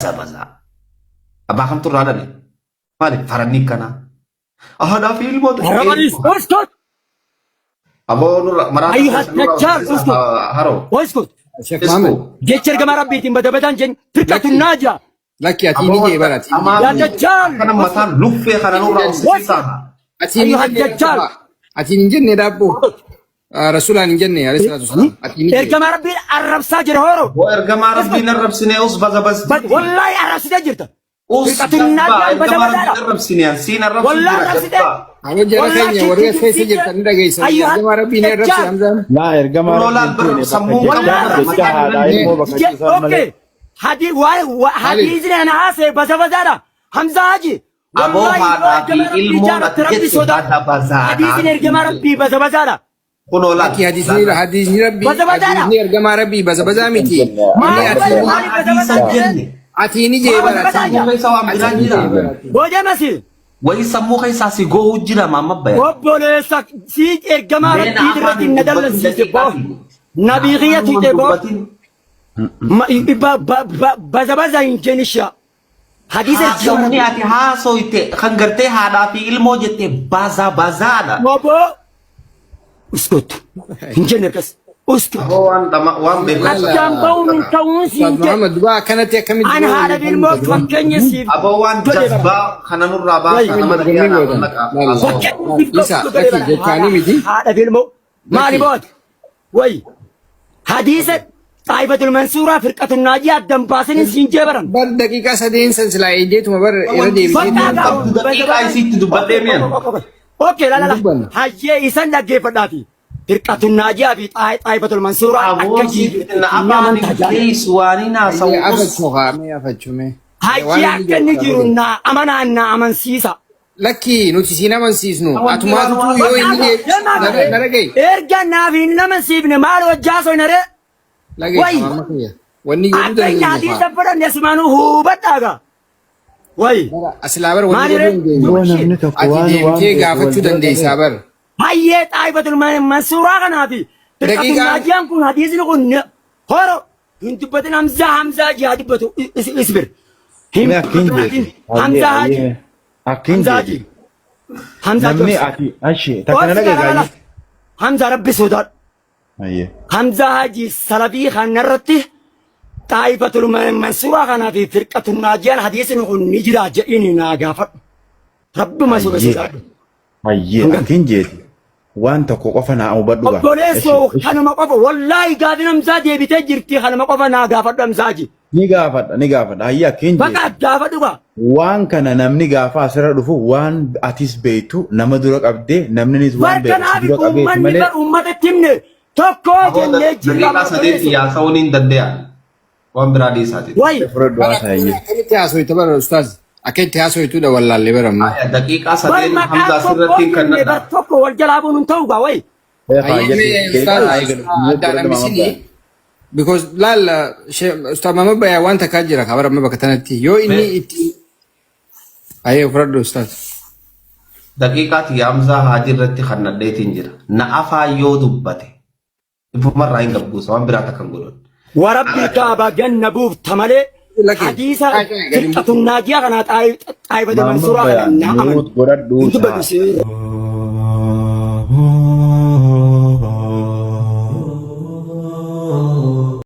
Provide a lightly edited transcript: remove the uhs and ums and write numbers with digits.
Baza. Abbaa kamtu irraa dhale? Maali faranni akkanaa? Haadhaa fi ilmoo Arrabaniis uskut. Aboo nurra maraa Ayyuha dajjaal uskut. Haroo. Uskut. Sheekh Mohamed. Jecha ergamaa rabbiitiin badabadaan jennu firqatun naajaa. Lakki ati ni jee bara ati. Yaa dajjaal. Kana mataan luffee kana nurraa uffisiisaa. Ati ni Ayyuha jenne dajjaal. Ati hin jenne daabboo. Rasuulaan hin jenne alayhi salaatu wasalaam. Ati ni jee. Ergamaa rabbiin arrabsaa jira hooroo. Boo ergamaa rabbiin arrabsine us baza bas. Wallaahi arrabsitee jirta. Us Firqatun jabaa naajaan ergamaa badabadaadha. rabbiin arrabsine siin arrabsu Wallaahi jira arrabsitee. jabaa. Amma jara keenya warri as keessa jirtan ni dhageessan. Ayyuha Ergamaa rabbiin ni arrabse dajjaal. Hamzaan. Laa ergamaa Kunoo laal rabbiin bara tuune bakka sammuun jecha qabu jecha haadhaa ilmoo bakka ciisan Okay. malee. Hadi waa'ee hadiisni ana haasee bazabazaadha. Hamzaa Haji. Aboo Wallaahi yoo haadhaa fi ergamaa rabbii ilmoon jaalatte ati rabbi jette sodaadhu. baza Hadiisni ergamaa rabbii bazabazaadha. Kunoo laal. Lakki hadiisni hadiisni rabbii Bazabazaadha. hadiisni ergamaa rabbii bazabazaa miti. Inni Maali ati maali Hadiisa bazabazaadha? jenne. ati ni jee bara ati. Sammuu keessa waan biraa Ati ni jira. jee bara ati. Boodamasi. Wayi sammuu keessaa si goohu jira maamma baya. Obboleessa si ergamaa Meena rabbii afaan irratti hin na dubbatin dallansiise boo. daqiiqaati. Nabii kiyya Afaan tuqxe hin boo. dubbatin. Bazabaza hin jennisha. Hadiisa ergamaa Haasawni rabbii. ati haasoyte kan gartee haadhaa fi ilmoo jette baza bazaadha. Obbo. Uskut. Hin jenne akkas. Uskut. Aboo waan dhama waan beekumsa. Addaan ba'uun hin ta'uun Ustaaz siin jedhe. Muhammad dubaa akkanatti akkamitti Ani haadha ilmoo fakkeenya siif Aboo waan godhe bara. jazbaa kana nurraa baasa nama Dorgommii dhaga'aa gootan. naqa. Fakkeenya Isa siif godhe lakki bara. jechaanii miti. Haadha ilmoo maali Lakki. booti? Wayi. Hadiisa xaayifatul mansuuraa firqatun naajii addan baasanii siin jee baran. Bar daqiiqaa sadeen san silaa eejeetuma bar irra deebitee Bakka Qabdu daqiiqaa isiitti dubbadhee mi'an. Okay, la la la. Dubbanna. Hayyee isan dhaggeeffadhaati. Firqatun naajiyaa fi xaayifatul mansuuraa akka Aboo jiitu na ni afaan amantaa jaala. keessa waan hin haasa'u Hayyee us. afachuu haa mee afachuu mee. Hayyee akka inni jiru na amanaan na amansiisa. Lakki nuti siin amansiisnu atumaatutu yoo inni jee na dhaga'i. Erga naaf hin amansiifne maal hojjaa soinaree? Dhaga'i Wayi. amma kiyya. Wanni godhuu Akka inni dandeenyu hadiisa faa. fudhanne asumaanuu hubadhaagaa. Wayi. Asilaa bar wanni Maali godhuu ree? dandeenyu. Yoo namni tokko Ati waan waan deemtee beeku wal gaafachuu dura dandeessaa qabee bar. Hayyee xaayifatul mansuuraa kanaafi firqatun naajiyaan kun hadiisni kun horo hin dubbatin Hamzaa Hamzaa jihaa dubbatu isbir. Hin Mee akkin dubbatin jeeti. Hayyee Hamzaa Haji. hayyee akkin Hamzaa jeeti. Haji. Hamzaa Namni Jobs. ati ashi takka na Obsi dhagaye gara gaayyee. Hamzaa rabbi sodaadhu. Hayyee. Hamzaa Haji salafii kanarratti xaayifatul mansuuraa kanaa fi firqatun naajiyaan hadiisni kun ni jira jedhiin naa gaafadhu. Rabbuma Hayyee. sodaadhu. Hayyee Hangam. akkin jeeti. Waan tokko qofa naa hubadhu gaa. Obboleessoo kanuma qofa wallaahi gaafin Hamzaa deebitee jirti kanuma qofa naa gaafadhu Hamzaa Haji. Ni gaafadha ni gaafadha. Hayyee akkin Bakka jeeti. gaafadhu gaa. Waan kana namni gaafa asirra dhufu waan atis beektu nama dura qabdee namninis waan Bar beeku si kanaaf dura qabeeti uummanni malee bar uummata himne tokko Aboo jennee jirra daqiiqaa sadeetti obboleessoo. yaasa'uun hin danda'a. Waan biraa dhiisaati. Wayi. fudhadhu Bara haasa'e hayyee. akkamitti haasoyta bara ustaaz. Akka itti haasoytuudha wallaallee bara ammaa. Daqiiqaa Bar sadeen maqaa Hamzaa tokko sirratti hin jennee bar kennadha. tokko wal jalaa bu'uun hin ta'u gaa wayi. Hayyee ustaaz addaan hambisini. Because laal ustaaz Muhammad Bayaa waan takkaa jira kabara amma bakka tanatti yoo inni itti hayyee fudhadhu ustaaz. Daqiiqaa tiyya Hamzaa Haajii irratti kannadheetiin jira. Na afaan yoo dubbate ifumarraa hin gabbuusa waan biraa takka hin godhan. Warabbi kaaba ganna buufta malee Lakki. hadiisa Gadi hin firqatun naajiyaa kanaa xaayifate Maamma mansuuraa kana Bayaan na aman. muut godhadhu Hin dubbatu saa. si.